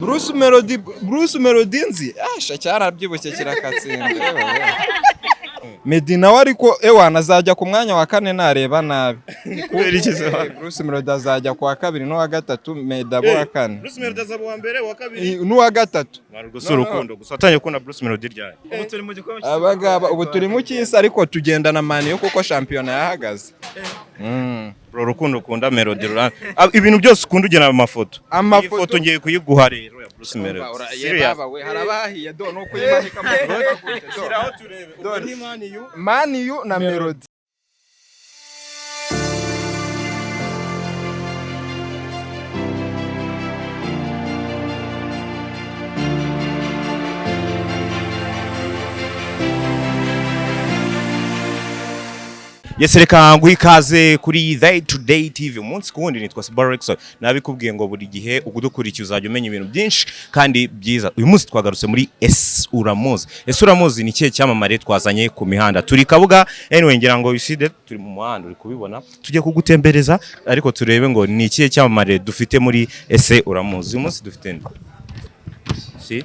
Bruce Melody, Bruce Melody nzi asha cyarabyibushye kirakatsinda. Meddy nawe ariko ewana azajya ku mwanya wa kane nareba nabi. Kubera iki se? Bruce Melody azajya ku wa kabiri n'uwa gatatu, Meddy abo wa kane. Bruce Melody azaba uwa mbere, uwa kabiri N'uwa gatatu. Gusa urukundo gusa watangiye gukunda Bruce Melody ryari? Ubu turi mu gikombe cy'isi. Abangaba ubu turi mu cy'isi ariko tugendana Man U kuko shampiyona yahagaze. Bro, urukundo ukunda Melody rura ibintu byose ukunda ugena amafoto. Amafoto. Iyi foto ngiye kuyiguha rero ya Bruce Melody. Serious. Baba we, harabahiye do nuko uyimanika mu Shyiraho turebe. Ubwo ni Man U. Man U na Melody. Yes, reka nguhe ikaze kuri Day to Day TV umunsi ku wundi. Nitwa Sibaro Rexon, nabikubwiye ngo buri gihe ukudukurikiye uzajya umenya ibintu byinshi kandi byiza. Uyu munsi twagarutse muri Ese Uramuzi. Ese Uramuzi ni ikihe cyamamare twazanye ku mihanda? Turi Kabuga, anyway ngira ngo you see that turi mu muhanda, uri kubibona, tujye kugutembereza ariko turebe ngo ni ikihe cyamamare dufite muri Ese Uramuzi. Uyu munsi dufite nde? Si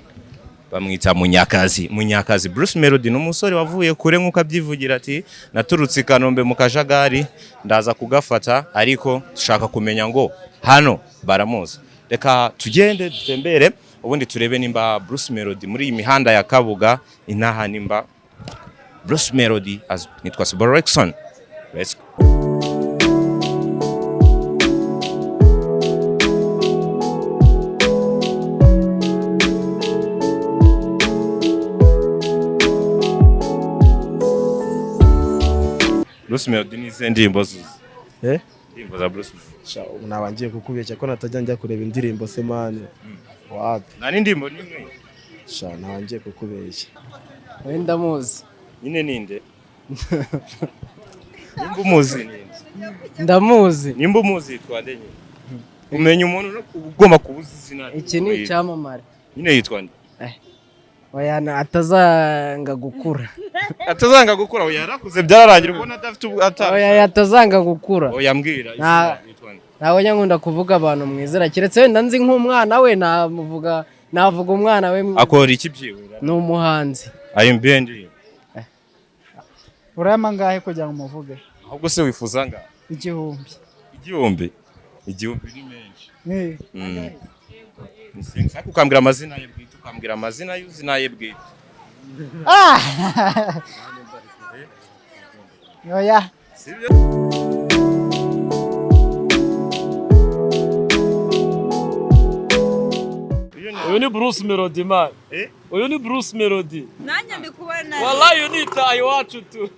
bamwita Munyakazi, Munyakazi Bruce Melody ni umusore wavuye kure nk'uko abyivugira ati naturutse i Kanombe mu kajagari ndaza kugafata, ariko dushaka kumenya ngo hano baramuzi. Reka tugende dutembere ubundi turebe nimba Bruce Melody muri iyi mihanda ya Kabuga inaha, nimba Bruce Melody azwi. Nitwa Siboro Rexon, let's go. Bruce Melody ni izihe ndirimbo zuzi? Eh? Indirimbo za Bruce Melody. Sha, ubu naba ngiye kukubeshya ko natajya njya kureba indirimbo se man. Wapi? Nta n'indirimbo n'imwe. Sha, naba ngiye kukubeshya. We ndamuzi. Nyine ninde? Nimba umuzi ninde? Ndamuzi. Nimba umuzi yitwa nde nyine? Umenya umuntu no ugomba kubuza izina rye. Iki ni icyamamare. Nyine yitwa nde? Oya, atazanga gukura. Atazanga gukura, oya yarakuze byararangira ubona adafite Oya, atazanga gukura. Oya mbwira izina yitwa nde? Ntabwo njya nkunda kuvuga abantu mu izina, keretse wenda nzi nk'umwana we namuvuga, navuga umwana we. Akora iki byibura? Ni umuhanzi. Ari mbiye ndirimbo. Urayama angahe kugira ngo umuvuge? Ahubwo se wifuza nga 1000. 1000? 1000 ni menshi. Eh, Ariko ukambwira amazina ye bwite, ukambwira amazina y'izina ye bwite. Ah! Oya. Sibyo? Uyu ni Bruce Melody man. Eh? Uyu ni Bruce Melody. Nanjye ndi kubona. Wallahi uyu ni itaha iwacu tu.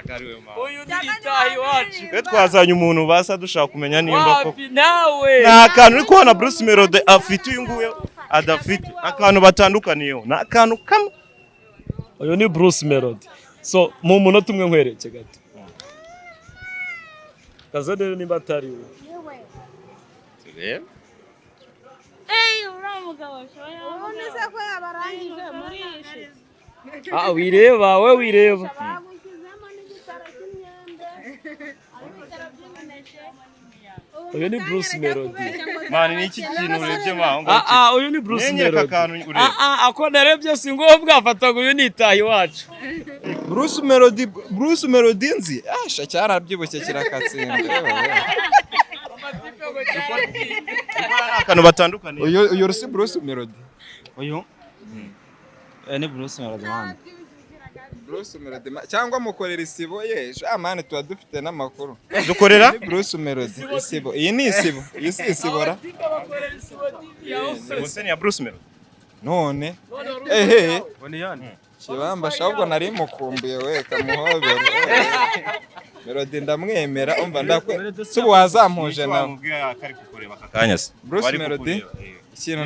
Ntabwo ari we mama. Uyu ni itaha iwacu. Twe twazanye umuntu basa dushaka kumenya nimba koko. Wapi nawe? Nta kantu uri kubona Bruce Melody afite uyu nguyu adafite. Akantu batandukaniyeho. Ni akantu kamwe. Uyu ni Bruce Melody. So mu munota umwe nkwereke gato. Kaza rero nimba atari we. Turebe. Ubundi se ko yabarangije murishe. Ah, wireba we wireba. Bagushyizemo n'igitaro cy'imyembe. Ibitaro by'imineke. Uyu ni Bruce Melody. Mani ni iki kintu urebye ma aho ngaho? Ah ah, uyu ni Bruce Nyenyereka Melody. akantu ureba. Ah ah, ako narebye si ngombwa afata ngo uyu ni itaha iwacu. Bruce Melody, Bruce Melody nzi asha cyarabyibushye kirakatsinda. Akantu batandukaniye. Uyu si Bruce Melody. Uyu ni Bruce Melody man. Bruce Melody cyangwa mukorera isibo ye sha man, tuba dufite n'amakuru. Dukorera? Ni Bruce Melody isibo. Iyi ni isibo. Iyi si isibora. Ubuse ni ya Bruce Melody. None ehe Ni yani. kibamba sha, ahubwo nari mukumbuye we kamuhobere. Melody ndamwemera, umva ndakwe si ubu wazampuje nawe. Wamubwira ko ari kukureba aka kanya se. Bruce Wari Melody? kukureba, eh. Ikintu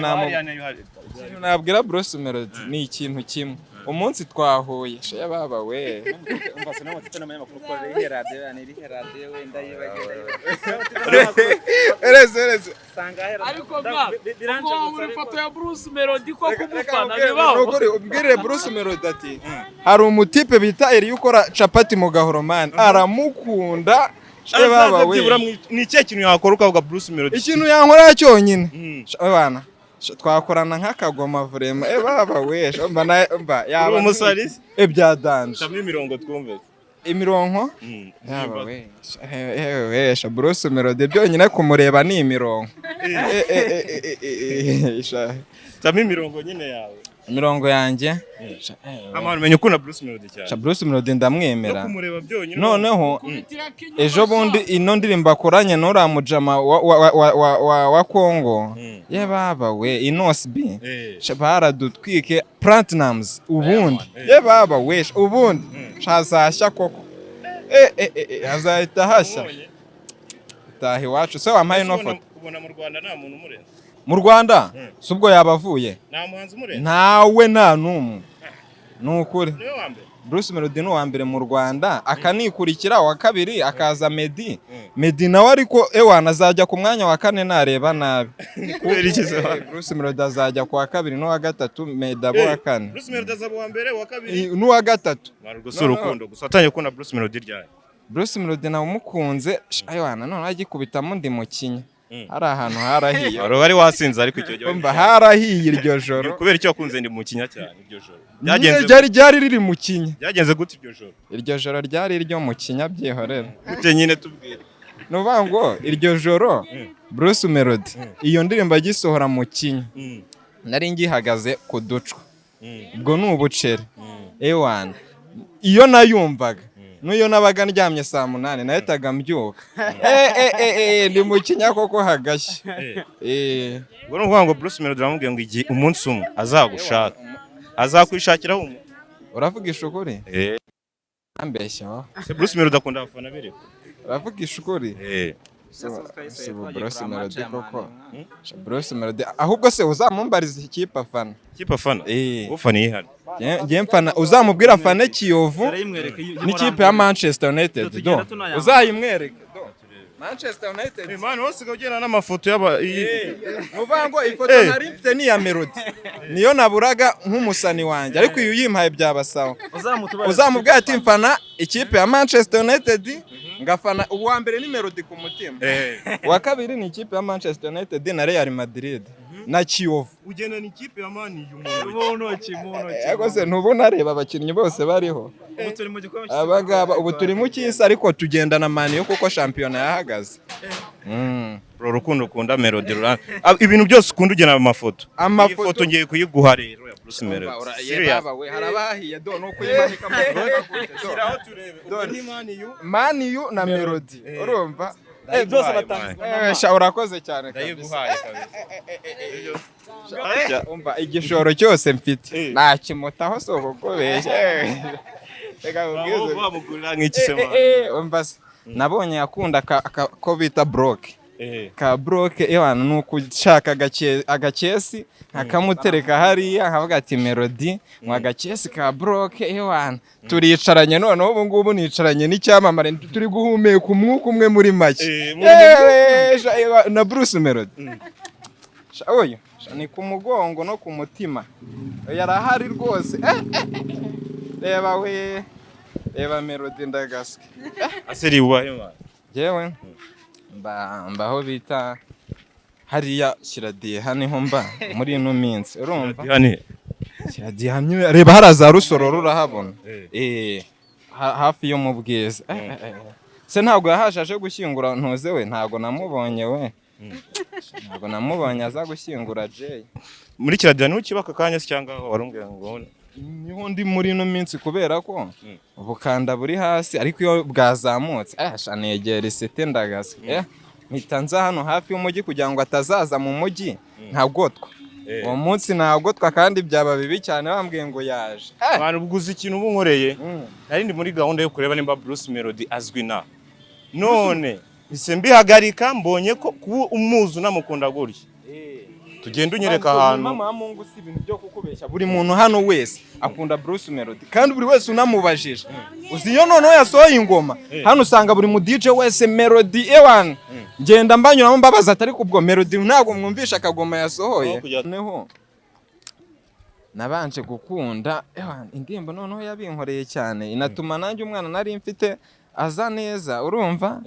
ikintu nabwira Bruce Melody ni ikintu kimwe. Umunsi twahuye sha baba we. Umva se n'amatsiko n'abanyamakuru ko irihe radiyo yani irihe radiyo wenda yibagiwe. Ereze ereze. Ariko mwa, ubwo muri foto ya Bruce Melody ko kumufana bibaho. Nukuri ubwirire Bruce Melody ati hari umutipe bita Eli ukora capati mu gahoromani aramukunda sha baba Azaze we. byibura ni ikihe kintu yakora ukavuga Bruce Melody? Ikintu yankora cyonyine Mm. sha bana. Twakorana nk'akagoma vraiment. Baba we, mba mba yaba Uri umusari se? Bya danger. Camo imirongo twumve. Imironko? Yaba we. Ewe we, Bruce Melody byonyine kumureba ni imirongo. Sha. Camo imirongo nyine yawe. Imirongo yanjye. Amahano, umenya ukunda Bruce Melody cyane. Sha, Bruce Melody No ndamwemera. kumureba byonyine. Noneho ejo bundi ino ndirimbo akoranye n'uriya mujama wa Congo, ye baba we, Innoss'B. Sha, baradutwike Platnumz ubundi, ye baba we, sha, ubundi sha, hazashya koko. Hazahita hashya. Ubonye? Taha iwacu se wampaye ino Ese foto. Ubona mu Rwanda nta muntu umurenze? Mu Rwanda si ubwo yaba avuye? Nta muhanzi umurenze? Ntawe, nta n'umwe, ni ukuri. Niwe wa mbere? Bruce Melody ni uwa mbere mu Rwanda, akanikurikira uwa kabiri akaza Meddy. Meddy nawe ariko ewana azajya ku mwanya wa kane nareba nabi. Kubera iki se? Bruce Melody azajya ku wa kabiri n'uwa gatatu, Meddy abe uwa kane. Bruce Melody azaba uwa mbere, uwa kabiri? N'uwa gatatu. Mara, ubwo si urukundo gusa. Watangiye gukunda Bruce Melody ryari? Bruce Melody nawe umukunze ewana noneho agikubitamo ndi mu kinya, hari ahantu harahiye. Wari wasinze ariko icyo gihe? Umva, harahiye iryo joro. Kubera icyo wakunze ndi mu kinya cyane iryo joro? Nyine Byagenze ryari riri mu kinya. Byagenze gute iryo joro? Iryo joro ryari iryo mu kinya, byihorera. Gute nyine? Tubwire. Ni ukuvuga ngo iryo joro Bruce Melody iyo ndirimbo agisohora mu kinya, nari ngihagaze ku ducwa, ubwo ni ubuceri. Ewana iyo nayumvaga n'iyo nabaga ndyamye saa 8 nahitaga mbyuka. Ndi mu kinya koko hagashya. Ubwo ni ukuvuga ngo Bruce Melody uramubwiye ngo igihe umunsi umwe azagushaka, azakwishakiraho umu Uravugisha ukuri? Ambeshya wa. Se Bruce Melody akunda abafana bereka? Uravugisha ukuri? Eh. Si ubu Bruce Melody koko. Bruce Melody ahubwo se uzamumbariza ikipe afana. Ikipe afana? Eh. Ufana iyihari? Njye mfana, uzamubwira afane Kiyovu Arayimwereka n'ikipe ya Manchester United. Do. Tugenda tunayambaye. Uzayimwereke do. Manchester United. Man, wose ugenda n'amafoto y'aba Ni ukuvuga ngo ifoto nari mfite ni iya Melody, niyo naburaga nk'umusani wanjye, ariko iyo uyimpaye byaba sawa. Uzamubwira ati mfana ikipe ya Manchester United, ngafana uwa mbere ni Melody ku mutima, uwa kabiri ni ikipe ya Manchester United na Real Madrid na Kiyovu. Ugenda n'ikipe ya Man U? Mu ntoki, mu ntoki. Ariko se ntubona areba abakinnyi bose bariho? Ubu turi mu gikombe cy'isi. Aba ngaba ubu turi mu cy'isi, ariko tugendana Man U kuko shampiyona yahagaze. Bro, urukundo ukunda Melody rura ibintu byose ukunda ugena amafoto. Amafoto. Iyi foto ngiye kuyiguha rero ya Bruce Melody. Ye Serious. baba we, harabahiye do, nuko uyimanika mu Shyiraho turebe. Dore. Ubwo ni Man U. Man U na Melody, urumva? Byose batangizwa. Sha, urakoze cyane kabisa. Ndayiguhaye kabisa. Umva, igishoro cyose mfite nakimutaho, si ukukubeshya. Reka nkubwize. Wamugurira nk'iki se, man? Umva se, nabonye akunda ko bita broke, ka broke. Ewana ni ukushaka agakesi nkakamutereka hariya, nkavuga ati Melody mu agakesi ka broke. Ewana turicaranye noneho ubu ngubu nicaranye n'icyamamare, turi guhumeka umwuka umwe muri make. Sha, ewa, na Bruce Melody. Sha, oya sha, ni ku mugongo no ku mutima yarahari rwose. Reba we, reba Melody ndagaswe. Aseri, ubahe, man? Jewe mba mbaho bita hariya Kiradiha, niho mba muri ino minsi, urumva? Hano? Kiradiha nyine, reba hariya za Rusororo urahabona, hafi yo mu Bwiza. Se ntabwo yahaje aje gushyingura ntuze we? Ntabwo namubonye we, ntabwo namubonye aza gushyingura Jay. Muri Kiradiha niho ukiba aka kanya se, cyangwa warumbwira ngo Niho ndi muri ino minsi kubera ko ubukanda buri hasi, ariko iyo bwazamutse sha negera isite ndagaswe, mpita nza hano hafi y'umujyi kugira ngo atazaza mu mujyi ntagotwa. Uwo munsi ntagotwa kandi byaba bibi cyane bambwiye ngo yaje. Abantu ubwo uzi ikintu ubu nkoreye? Nari ndi muri gahunda yo kureba nimba Bruce Melody azwi na none mpise mbihagarika, mbonye ko kuba umuzi unamukunda gutya. Tugenda unyereka ahantu. Mama wa Mungu, si ibintu byo kukubeshya, buri muntu hano wese akunda Bruce Melody, kandi buri wese unamubajije, uzi iyo noneho yasohoye ingoma hano usanga buri mu DJ wese Melody. Ewan ngenda mbanyuramo mbabaza atari kubwo Melody ntabwo mwumvisha akagoma yasohoye. Aho kujya- Noneho nabanje gukunda ewan indirimbo noneho yabinkoreye cyane, inatuma nanjye umwana nari mfite aza neza, urumva?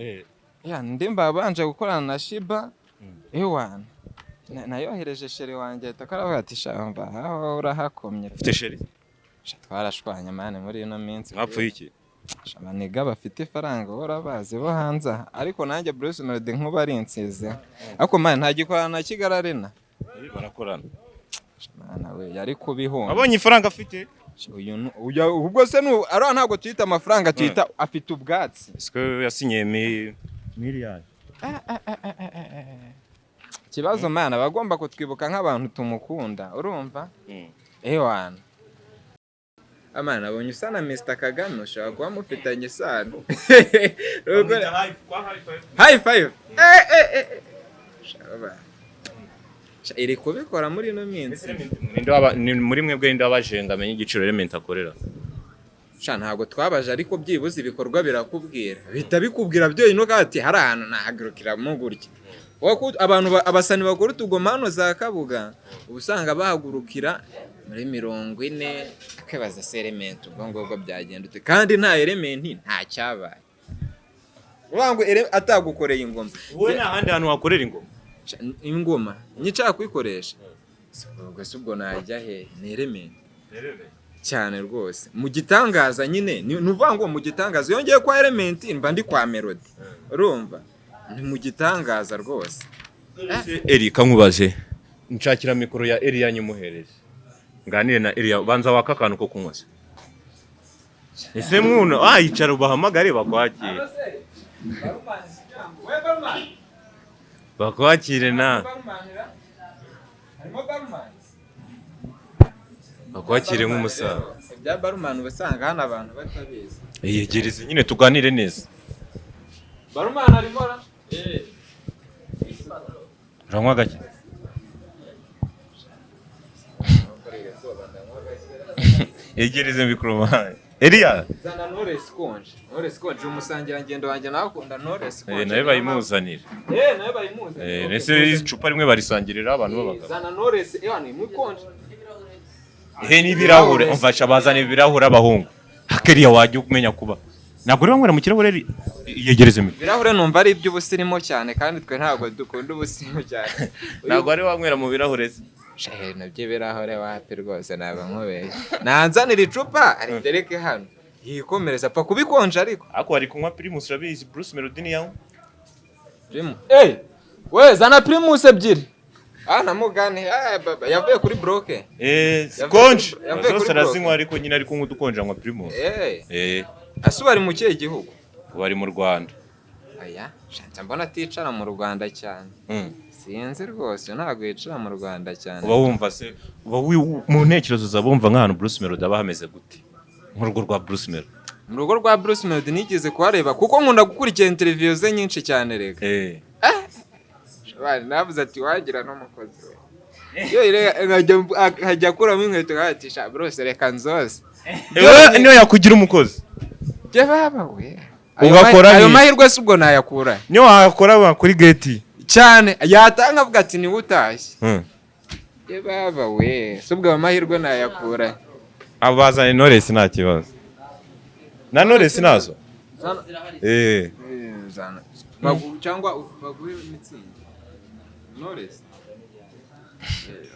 Ya ndirimbo yabanje gukorana na Shiba, ewan Nayohereje chéri wanjye, ahita akora ati: "Shamba, aho urahakomye." Ufite chéri? Sha, twarashwanye man muri ino minsi. Mwapfuye iki? Sha, abaniga bafite ifaranga bahora bazi bo hanze aha. Ariko nanjye Bruce Melody nkuba ari insize, ariko man nta gikorana na Kigali Arena. Barakorana. Sha, mana we, yari kubihunga. Abonye ifaranga afite. Sha, uyu ubwo se ariya ntabwo tuyita amafaranga, tuyita afite ubwatsi. Siko yasinyiye miliyari. Ikibazo mana, abagomba kutwibuka nk'abantu tumukunda, urumva? Ewana amana, abonye usa na Mr Kagame, ushobora kuba mufitanye isano. High five. Eh eh eh Shaba. Sha, iri kubikora muri ino minsi. Ni muri mwebwe ninde wabajenga amenye igiciro Element akorera? Sha, ntabwo twabaje, ariko byibuze ibikorwa birakubwira, bihita bikubwira byonyine ukavuga ati hari ahantu nahagurukiramo gutya. Wowe ko abantu abasani bakora utugoma hano za Kabuga, uba usanga bahagurukira muri 40, akibaza se Element ubwo ngubwo byagenda ute, kandi nta Element nta cyabaye. Uvuga ngo atagukoreye ingoma. Wowe nta handi hantu wakorera ingoma? Sha, ingoma nyicaka kuyikoresha ubwo se ubwo najya he? Ni Element cyane rwose. Mu gitangaza nyine ni ukuvuga ngo mu gitangaza iyo ngiye kwa Element mba ndi kwa Melody, urumva? Ni mu gitangaza rwose. Eri, kankubaze, nshakira mikoro ya Eliya nyimuhereze nganire na Eliya. Banza waka akantu ko kunywa se. Ese mwana, yicara ubahamagare bakwakire, bakwakire na bakwakire nk'umusaza. Ibya barman uba usanga hano abantu batabizi. Yegereze nyine tuganire neza. Barman arimo ra? Uranywa gake. Yegereze mikoro man. Eliya. Zana Knowless konje, Knowless konje, umusangirangendo wanjye nawe akunda Knowless konje. Nawe bayimuzanira. Nawe bayimuzanira. Eh, nese icupa rimwe barisangirira abantu b'abagabo. Zana Knowless, ni mukonje. He n'ibirahure, umfasha bazana ibirahure abahungu. Hakeriya wajya umenya kuba. Ntabwo uri banywera mu kirahure, yegereze mikoro. Ibirahure numva ari iby'ubusirimu cyane, kandi twe ntabwo dukunda ubusirimu cyane. Ntabwo ari wanywera mu birahure se? Shahe, nabyo ibirahure wapi rwose, naba nkubeshye. Nanzanira icupa aritereke hano yikomereza, apfa kubikonje ariko. Ariko ari kunywa Primus, urabizi Bruce Melody ni yawe. Primus. Eh, we zana Primus ebyiri. Ah, namugane. Ah, baba yavuye kuri broke. Konje. Yavuye kuri Zose bloke. arazinywa, ariko nyine ari kunywa udukonje, anywa Primus. Asuba ari mu kihe gihugu? Ubu ari mu Rwanda. Aya, shanza mbona aticara mu Rwanda cyane. Sinzi rwose, ntabwo yicara mu Rwanda cyane. Uba wumva se, uba mu ntekerezo zawe wumva nk'ahantu Bruce Melody aba hameze gute? Nk'urugo rwa Bruce Melody. Mu rugo rwa Bruce Melody nigeze kuhareba, kuko nkunda gukurikira interview ze nyinshi cyane rega. Bari navuze ati wagira n'umukozi we. Yo nkajya akuramo inkweto nkabatisha Bruce reka nzoze. Ewe niyo yakugira umukozi. Jye baba we. Ugakora Ayo nk'iki? mahirwe si ubwo nayakura. Niyo wakora kuri gate. Cyane yatanga avuga ati niwe utashye. Jye baba we, si ubwo ayo mahirwe nayakura. Abazana Knowless nta kibazo. Na Knowless nazo? Zana. Cyangwa baguhe mitsingi. Knowless.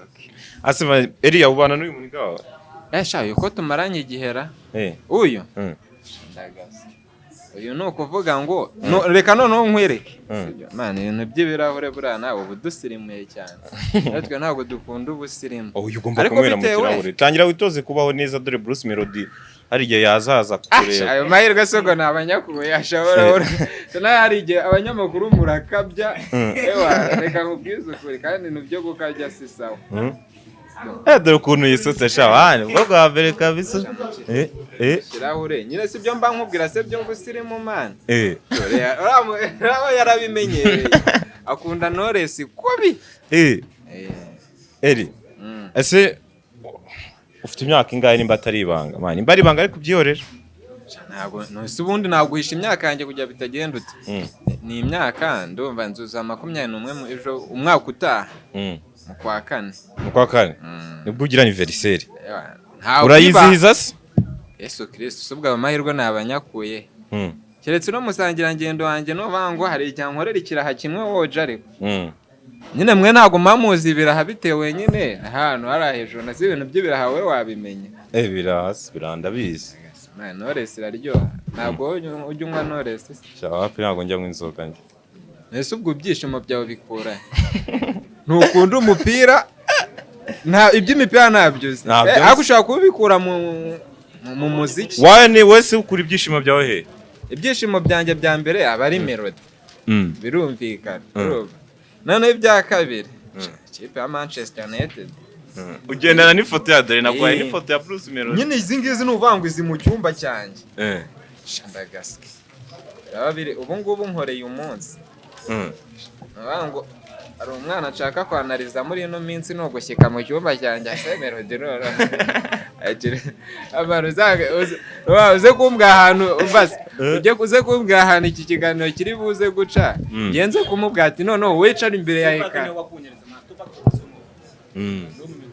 Okay. Asema Eliya ubana n'uyu muniga wawe? Sha, uko tumaranye igihera. Uyu? Ndagasa. Uyu ni ukuvuga ngo no, reka noneho nkwereke. Sibyo? Man, ibintu by'ibirahure buriya nawe uba udusirimuye cyane. Natwe ntabwo dukunda ubusirimu. Oh, uyu ugomba Ariko kunywera mu bitewe- kirahure. Tangira witoze kubaho neza, dore Bruce Melody hari igihe yazaza Ah, kukureba. ayo mahirwe se ngo ni abanyakuye ashobora. Nawe hari igihe abanyamakuru murakabya. Ewa, reka nkubwize ukuri, kandi ibintu byo gukabya si sawa. Dore ukuntu yisutse sha wane, ubwo bwa mbere kabisa. Kirahure nyine si byo mba nkubwira se byo ngusirimu man. Dore uriya yarabimenyereye. Akunda Knowless kubi. Eri. Ese ufite imyaka ingahe nimba atari ibanga? Man, nimba ari ibanga ariko ubyihorera. Ntabwo nose ubundi naguhisha imyaka yanjye kugira bitagenda ute. Ni imyaka ndumva nzuza 21 mu ejo umwaka utaha mu kwa kane. Mu kwa kane. Nibwo ugira anniversaire. Ewa, ntawe Urayizihiza se? Yesu Kristo, si ubwo ayo mahirwe nabanyakuye. Keretse no musangirangendo wanjye nuvuga ngo hari igihe nkorera ikiraha kimwe woje ariko. Nyine mwe ntabwo muba ibiraha bitewe nyine ahantu hari hejuru, na si ibintu by'ibiraha we wabimenya. Eh, birahasi, biraha, ndabizi. Man, Knowless iraryoha. Ntabwo wowe ujya unywa Knowless se? Sha, wapi, ntabwo njya mu inzoga njye. Ese ubwo ibyishimo byawe bikura he? Ntukunda umupira, nta iby'imipira ntabyo uzi. Ntabyo Eh, nzi. ariko ushobora kubikura mu muziki. Wawe ni wese ukura ibyishimo byawe he? Ibyishimo byanjye bya mbere aba ari Melody, birumvikana. Urumva, noneho ibya kabiri, ikipe ya Manchester United. Ugendana n'ifoto ya, dore naguhaye Eh. n'ifoto ya Bruce Melody. Nyine izi ngizi ni ukuvuga ngo izi mu cyumba cyanjye. Eh. Sha, ndagaswe biraba biri ubu ngubu nkoreye umunsi. Ni ukuvuga ngo hari umwana nshaka kwanariza muri ino minsi, ni ugushyika mu cyumba cyanjye ase Melody noneho abantu uze kumbwira ahantu umbaze, ujye uze kumbwira ahantu iki kiganiro kiri buze guca, ngenze kumubwira ati noneho wicara imbere ya écran.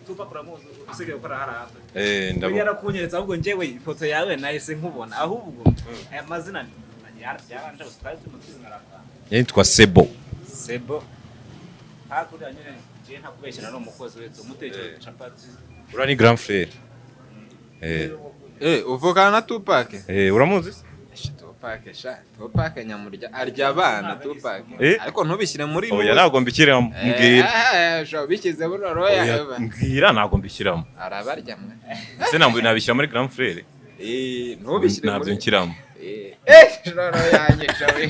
Tupac uramuzi, usigaye ukora hariya? Eh, we ndabona. Yarakunyeretse, ahubwo njyewe ifoto yawe nahise nkubona, ahubwo aya mazina byaranje gusa, twari turimo tuzina. Yitwa Sebo. Sebo hakurya nyine, njyewe ntakubeshyira, ni umukozi wese umutekera capati. Uriya ni grand frère. Eh. Eh, uvukana na Tupac? Eh, uramuzi se? Sha, Tupac, sha, Tupac nyamurya arya abana Tupac. Eh? Ariko ntubishyire muri Oya, ntabwo mbishyiramo, mbwira. Eh, sha, ubishyize muri Oya, roya. mbwira, ntabwo mbishyiramo. Arabarya mwe. Ese ntabwo nabishyira muri grand frère? Eh, ntubishyire Ntabyo muri nshyiramo. Eh, eh, noneho yanyica we,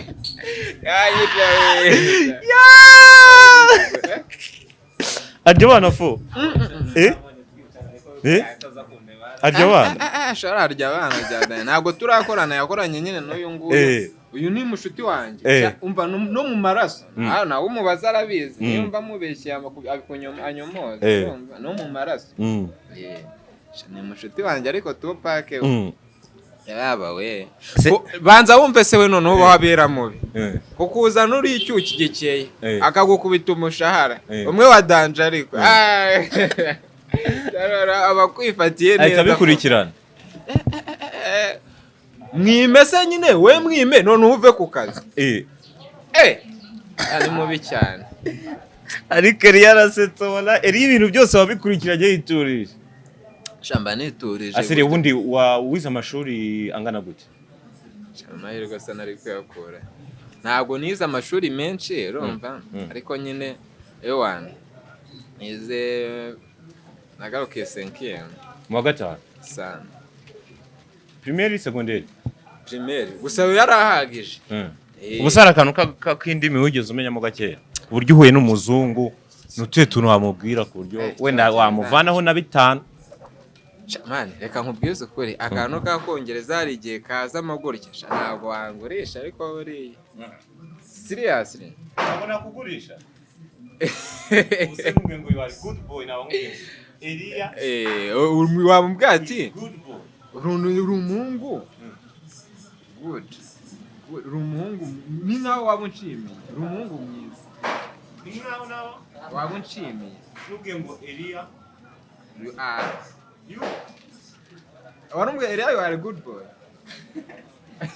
yanyica we. Arya abana fo, eh eh, arya abana. Ah, ah, shara, arya abana bya. Ntabwo turakorana, yakoranye nyine n'uyu nguyu. Uyu ni mushuti wanjye. Eh. Sha, umva, no mu maraso. Ah, nawe umubaza arabizi. Niyo mubeshye anyomoza. Urumva, no mu maraso. Eh, sha, ni mushuti wanjye, ariko Tupac we, yaba we. Banza wumve se we, noneho ubaho abera mubi, kuko uzana uri icyuki gikeye, akagukubita umushahara umwe wa danger, ariko ah, aba akwifatiye Ahita neza. abikurikirana. Mwime se nyine we, mwime none uve ku kazi. Eh. Eh, ni mubi cyane. Ariko Eliya yarasetse, ubona Eliya ibintu byose wabikurikiranye yiturije. Shamba, niturije. Aseri, ubundi wa wize amashuri angana gute? Amahirwe asa nari kuyakura, ntabwo nize amashuri menshi, urumva, ariko nyine ewana nize, nagarukiye cinquième. Mu wa gatanu? Sana. Primaire, secondaire? Primaire gusa yarahagije. Eh. Ubu se hari akantu k'indimi wigeze umenyamo gakeya, uburyo uhuye n'umuzungu ni utuhe tuntu wamubwira ku buryo Eh, wenda wamuvanaho na bitanu? Sha, man, reka nkubwize ukuri, akantu k'akongereza hari igihe kazamo gutya. Sha, ntabwo wangurisha, ariko buriya seriously. Ntabwo nakugurisha. Ubuse nkubwiye ngo you are good boy, naba nkubwiye ngo Eliya Eh, wamubwira ati good boy. Uri umuhungu good. Good. Uri umuhungu, ni nawe waba unshimiye, uri umuhungu mwiza. Ni nkaho nawe Waba unshimiye. nkubwiye ngo Eliya You are you warumubwiye Eliya, you are a good boy.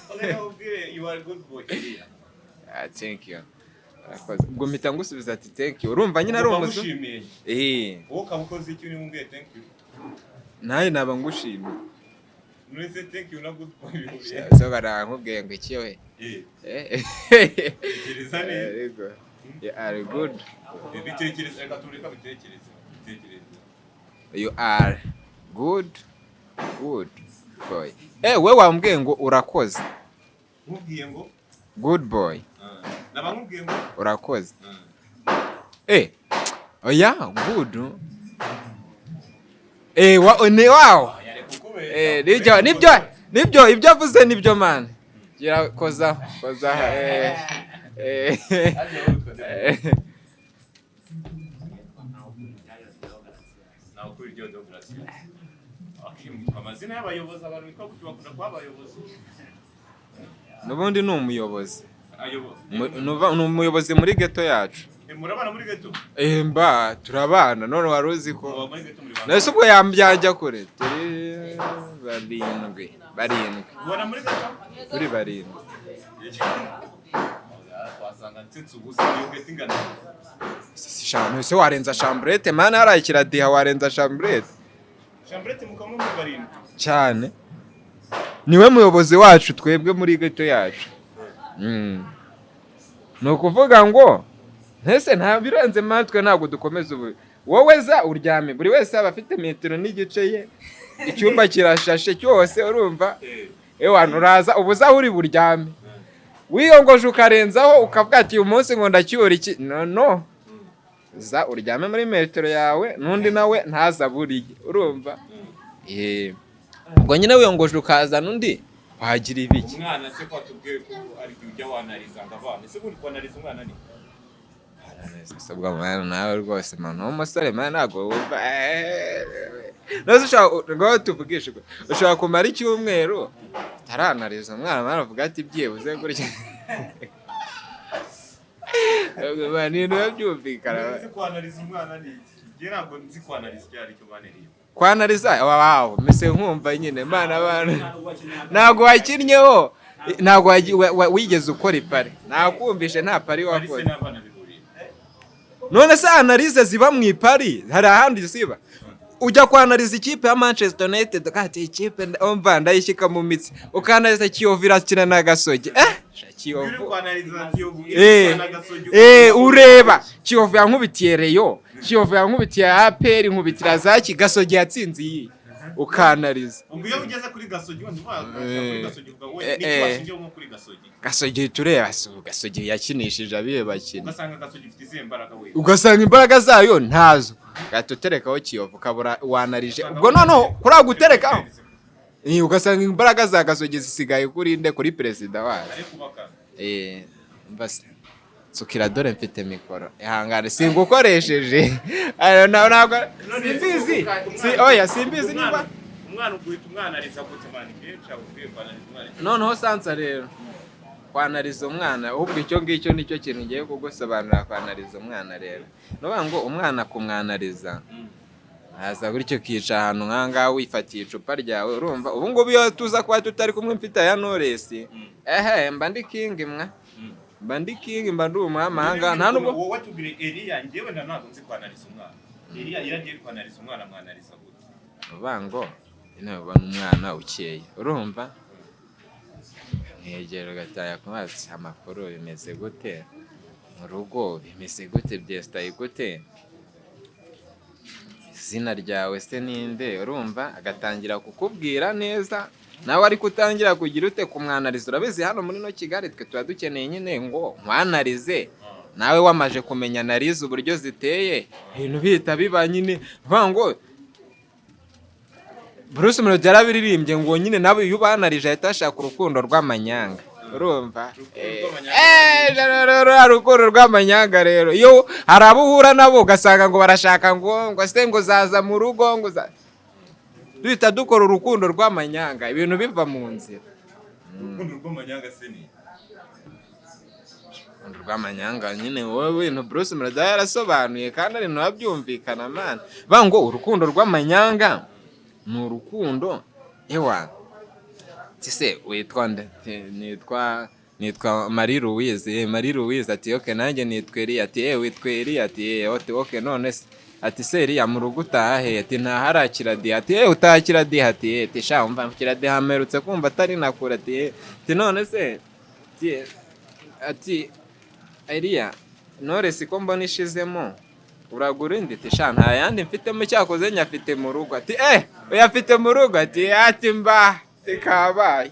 Okay, nakubwiye you are good boy, Eliya. Ah, thank you. Urakoze. Ubwo mpita ngusubiza ati thank you, urumva nyine ari Uba umuzungu. ngushimiye. Eh. Wowe ukaba ukoze iki uri mubwiye thank you? Nawe naba ngushimiye. None se thank you na good boy bihuriye? So barankubwiye ngo iki we? Eh. Eh. Tekereza neza. Yego. You are good. Bitekereze, reka tureka bitekereze, bitekereze. You are good, good boy. Eh, we wambwiye ngo urakoze. Nkubwiye ngo Good boy. Naba nkubwiye ngo Urakoze. Eh, oya, good. Eh, wa ni wow. Eh, nibyo, nibyo, nibyo, ibyo avuze nibyo, man. Gira koza koza, eh eh eh. Nawe kuri iryo Deogratias. Amazina y'abayobozi, abantu bitwa gutyo bakunda kuba abayobozi. N'ubundi ni umuyobozi. Ayobozi. Ni umuyobozi muri ghetto yacu. Murabana muri ghetto? Eh, mba turabana, none wari uzi ko Muba muri ghetto muri bangahe? Nese ubwo yambyajya kure, turi barindwi, barindwi. Mubana muri ghetto? Turi barindwi. Wasanga nsetse ubusa. Iyo ghetto ingana Se warenza chambrette, man? Hariya kiradiha, warenza chambrette? Chambrette mukaba muri barindwi? Cyane, niwe muyobozi wacu twebwe muri ghetto yacu. Ni ukuvuga ngo ntese nta birenze matwe, ntabwo dukomeza ubu. Wowe za uryame, buri wese aba afite metero n'igice ye, icyumba kirashashe cyose, urumva? Ewana, uraza uba uzi aho uri buryame, wiyongoje ukarenzaho ukavuga ati uyu munsi ngo ndacyura iki? No, no, za uryame muri metero yawe, n'undi nawe ntaza buriye, urumva? Ubwo nyine wiyongoje ukazana undi, wagira ibiki? Umwana se ko atubwiye ko ari igihe ujya wanariza ngo abana, ese ubundi kwanariza umwana ni Usabwa mwana nawe rwose, mwana w'umusore, mwana, ntabwo wumva nose ushobora ngo tuvugishe ukuri, ushobora kumara icyumweru utaranariza umwana, mwana, avuga ati byibuze gutya. Ni ibintu biba byumvikana. Ese kwanariza umwana ni iki? Njye ntabwo nzi kwanariza icyo ari cyo, mwana, Eliya. Kwanariza, wawu, mese nkumva nyine, mana, abantu ntabwo wakinnyeho, ntabwo wigeze ukora ipari, nakumvishe nta pari Pari se wakoze. n'abana bihuriye? None se analyse ziba mu ipari, hari ahandi ziba? Ujya kwanariza ikipe ya Manchester United ukati ikipe umva ndayishyika mu mitsi, ukanariza Kiyovu irakina na Gasogi, sha Uri Kiyovu kwanariza Kiyovu na Gasogi? Ureba Kiyovu yankubitiye Rayon, Kiyovu yankubitiye APR, nkubitira zaki, Gasogi yatsinze iyi, ukanariza. Ubwo iyo ugeze kuri Gasogi, wenda uvuga kuri Gasogi, uvuga we niki washingiyeho nko kuri Gasogi? Gasogi tureba si ubu Gasogi yakinishije abiye bakina. Ugasanga Gasogi ifite izihe mbaraga we? Ugasanga imbaraga zayo ntazo, ugahita uterekaho Kiyovu, ukabura wanarije. Ubwo noneho kuri guterekaho, ugasanga imbaraga za Gasogi zisigaye kuri nde? Kuri perezida wacu. Ari kubaka. Mva se nsukira, dore mfite mikoro, ihangane singukoresheje. Ayo, ntabwo simbizi, oya, simbizi niba Umwana uguhita umwanariza gute, man? Kenshi ukwiye kwanariza umwana. Noneho sansa rero kwanariza umwana, ahubwo icyo ngicyo nicyo kintu ngiye kugusobanurira. Kwanariza umwana rero ni ukuvuga ngo umwana kumwanariza, aza gutyo ukica ahantu nk'ahangaha wifatiye icupa ryawe, urumva? Ubu ngubu iyo tuza kuba tutari kumwe mfite aya Knowless, ehe, mba ndi king mwa, mba ndi king, mba ndi umwami ahangaha, nta nubwo Wowe tubwire, Eliya, njyewe nda ntabwo nzi kwanariza umwana. Eliya iyo agiye kwanariza umwana, mwanariza gute? Uvuga ngo nyine ubona umwana ukeye, urumva, mwegera ugataya ku mazi, amakuru bimeze gute mu rugo, bimeze gute, byesitaye gute, izina ryawe se ninde? Urumva, agatangira kukubwira neza, nawe ariko utangira kugira ute kumwanariza. Urabizi, hano muri no Kigali twe tuba dukeneye nyine ngo nkwanarize, nawe wamaje kumenya analyse uburyo ziteye, ibintu bihita biba nyine. Vuga ngo Bruce Melody yarabiririmbye ngo nyine nawe iyo ubanarije ahita ashaka urukundo rw'amanyanga, urumva? Ruriya rukundo rw'amanyanga rero, iyo hari abo uhura nabo ugasanga ngo barashaka ngo se ngo zaza mu rugo, ngo duhita dukora urukundo rw'amanyanga, ibintu biva mu nzira. Urukundo rw'amanyanga se ni Urukundo rw'amanyanga nyine, wowe bintu Bruce Melody yarasobanuye kandi ari ntibabyumvikana, man. Bavuga ngo urukundo rw'amanyanga ni urukundo, ewa se witwa nde? Ati, nitwa Marie Louise. Marie Louise ati okay, nanjye nitwa Eliya. Ati witwa Eliya? Ati ati okay. None se, ati se Eliya, mu rugo utaha he? Ati ntahara Kiradiha. Ati utaha Kiradiha? Ati ati sha umva, Kiradiha mperutse kumva atari nakure. Ati ati none se, ati Eliya, Knowless ko mbona ishizemo, uragura indi? Ati sha nta yandi mfitemo, cyakoze nyafite mu rugo. Ati uyafite mu rugo? Ati mba tikabaye.